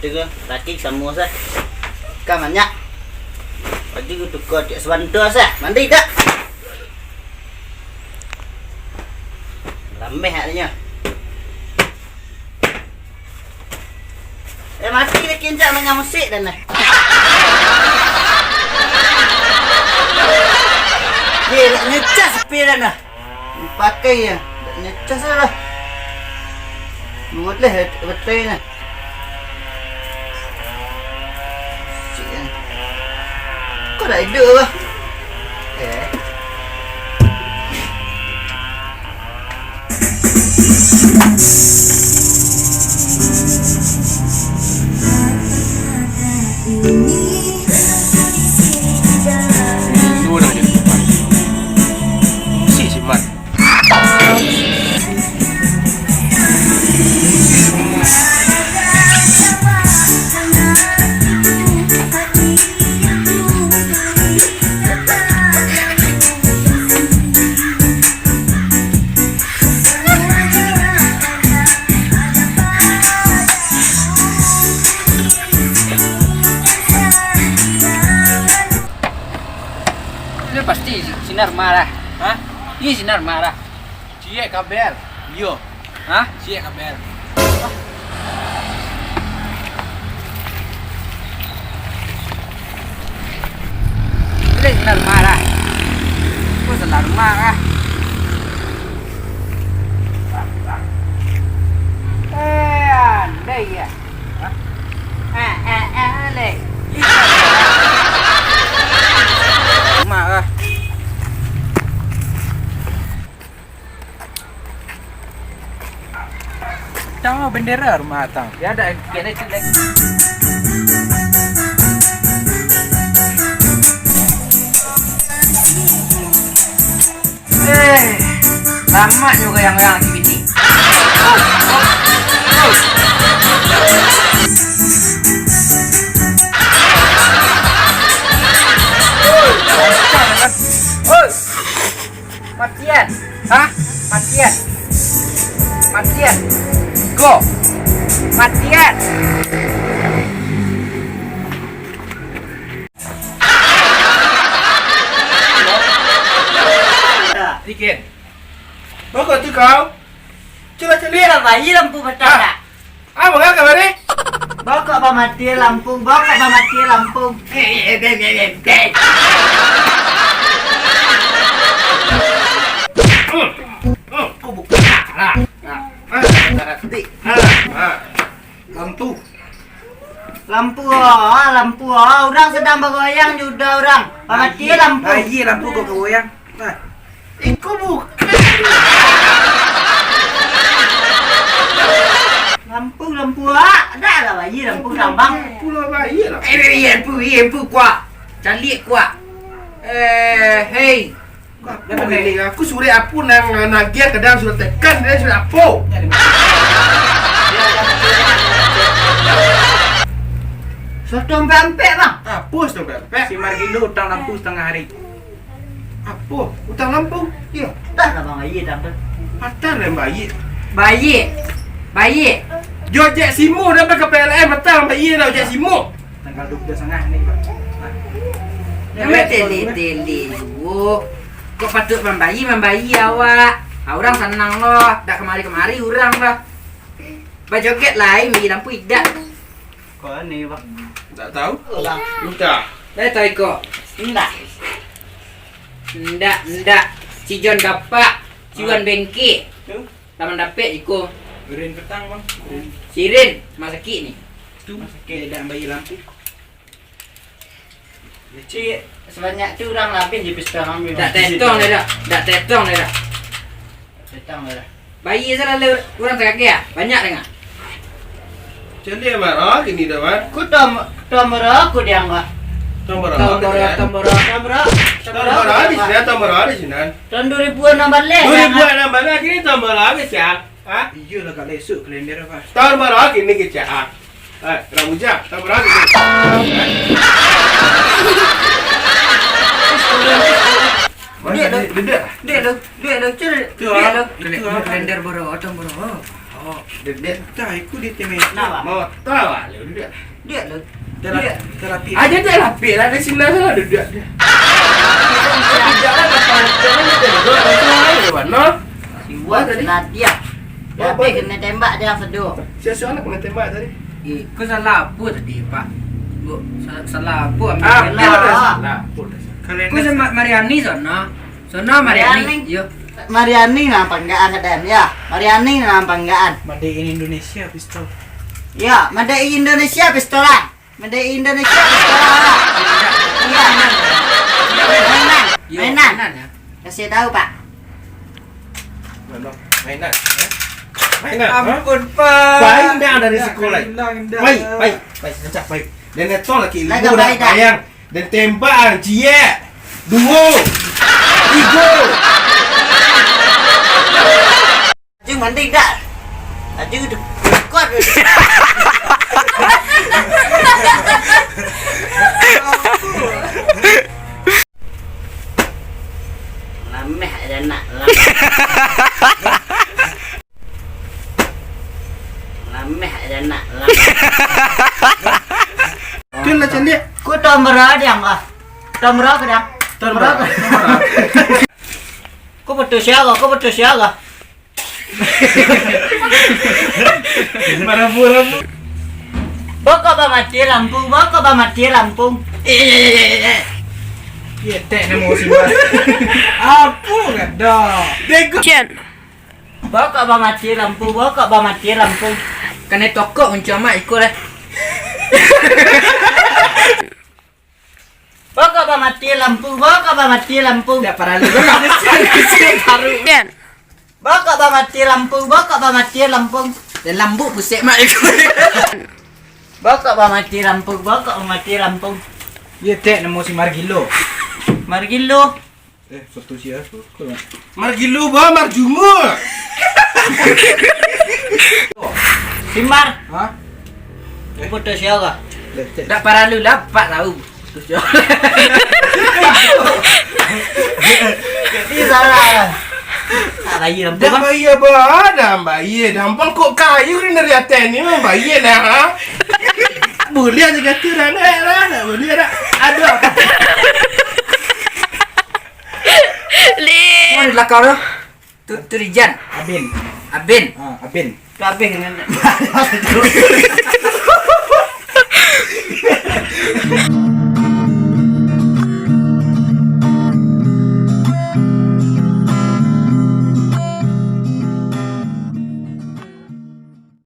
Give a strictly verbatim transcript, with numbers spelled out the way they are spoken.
Tu ko, laki samo sa. Ka banyak. Baju ko tuko tiok sabanta sa. Mandi dak? Lameh agaknyo. Eh, mati laki encak manyang musik dan lah. Ye, nak ngecas sepi dan lah. Pakai ya. Nak ngecas lah. Buat lah baterai nah. Cik, eh. Kau dah hidup lah. Eh. Ini dua dah jadi. Si, si Mat. Itu pasti sinar marah. Hah? Ini sinar marah. Ciek kabar. Iyo. Hah? Ciek kabar. Boleh sinar marah. Kok sinar marah? Eh, andai ya. Hah? Eh, eh, eh, leh. Rumah lah. Tang bendera rumah tang. Ya ada kena cendek. Eh, lamak nyo goyang-goyang aktiviti. Matian. Hah? Matian. Matian. Go. Matian. Ikin. Bokok tu kau. Cuba caliak. Lah, bayi lampu patah. Ah. Tak? Ah, manga kabar ni? Bokok bamati lampu, bokok bamati lampu. Eh, eh, eh, eh, eh, eh. Hmm, hmm, kau buka. Ah, ah, ah, ah, ah. Lampu. Lampu, ah, lampu, ah. Urang sadang bagoyang jo uda urang. Mati lampu. Bayi lampu kok goyang. Nah. Iko bukan. Lampu, lampu, ah. Dak lah bayi lampu tambang. Lampu lah bayi lah. Eh, eh, eh, lampu, eh, lampu kuak. Caliak kuak. Eh, hei. Apo ini? Aku surek apo nan nagiah kadang surek tekan, dia surek apo? Seratus ampek-ampek, Bang. Apo seratus ampek-ampek? Si Margindo utang lampu satangah hari. Apo? Utang lampu? Iyo. Dah lah, Bang, bayi dah tu. Patah lah, bayi. Bayi. Bayi. Jo cek simu dah ka P L N, patah bayi dah cek simu. Tanggal dua puluh sangah ni, Pak. Nah. Jangan tele-tele juo. Kok patuik mambayi, mambayi awak. Ah, urang sanang lo. Dak kamari-kamari urang lo. Bajoget lai, bayi lampu idak. Kau ni, Bang. Tak tahu. Lah. Entah. Dah tahu iko. Indak. Ndak, ndak. Si Jon Gapak, si Wan Bengke. Tu. Taman dapek iko. Rin petang, Bang. Rin. Si Rin, rumah sakik ni. Tu rumah sakik dak mambayi lampu. Cik, sebanyak tu urang labih je pesta kami, Bang. Dak tetong dah dak. Dak tetong dah dak. Tetong dah dak. Bayi salah le urang tagageh ah. Banyak danga. Caliak marah kini dah, Wan. Ku tom-, tomoro ku diang, Bang. Tomoro, tomoro, tomoro. Tomoro. Tomoro di sini, tomoro di sini. Tahun dua ribu enam belas. Dua ribu enam belas kini tomoro habis ya. Ha? Iyolah, agak lesok kalender apa? Tahun baru lagi ni kecek, ah. Eh, Ramuja, tahun baru lagi ni. Duit lu. Duit lu. Duit lu. Duit lu. Curi. Duit lu. Kalender baru, tahun baru. Oh, dek, dek. Dah, ikut dia, temen. Kenapa? Mau tahu, ah, lu duduk. Duduk, lu. Dah lah, duduk. Dah lah, Pi. Aja dah lah, Pi, lah, di sini lah, duduak dia. Jangan, jangan, jangan, jangan, jangan, no? Siwak tadi. Senatiak. Apa? Habis kena tembak dia sado. Siapa, siapa nak kena tembak tadi? Eh, kau salah apa tadi, Pak? Bu, salah, salah apa? Ah, Ambil. Salah. Salah apa dah? Kau sama Mariani sana. Sana Mariani. Mariani. Yo. Mariani nan panggaan ka den, ya. Mariani nan panggaan. Made in Indonesia pistol. Ya, made in Indonesia pistol lah. Made in Indonesia pistol lah. Iya. Mainan. Yo, mainan. Mainan, ya. Kasih tahu, Pak. Mainan, ya? Mainan, ha? Ampun, Pak. Baik dah dari sekolah. Indah, indah, indah. Baik, baik, baik, rancak, baik. Dan netol lagi, lagi ibu dah baik dah. Bayang. Dan tembak, ciek. Duo. Tigo. Anjing mandi dah. Anjing udah kuat. Lameh aja nak, lameh. Lameh aja nak, lameh. Kan lah cantik. Ku tambah radiang ah. Tambah radiang. Tambah radiang. Ku putus ya, ku putus ya. Marabu-rabu. Bokok bamati lampu, bokok bamati lampu. Eh, eh, eh, eh, eh. Iya, tek namo si Mas. Apa kada? Bego. Cian. Bokok bamati lampu, bokok bamati lampu. Kanai tokok uncu amak ikut lah. Bokok bamati lampu, bokok bamati lampu. Dak paralu. Baru. Bokok bamati lampu, bokok bamati lampu. Dan lambuk pusek mak. Bokok bamati lampu, bokok bamati lampu. Iya, tek namo si Margilo. Margilo. Eh, foto sia, foto lah. Margilo ba, marjungo. Simbar. Hah? Eh. Foto sia ka? Lecet. Dak paralu lah, Pak tahu. Foto sia. Jadi salah. Tak bayar lampu. Dak bayar ba, dah bayar. Dah bangkok kayu ni dari atas ni, bayar dah, ha? Boleh aja kata dah, nak, dah, nak boleh dah. Ada. Lin. Mana di belakang tu? Tu, tu Rijan. Abin. Abin. Ah, Abin. Tu Abin kan.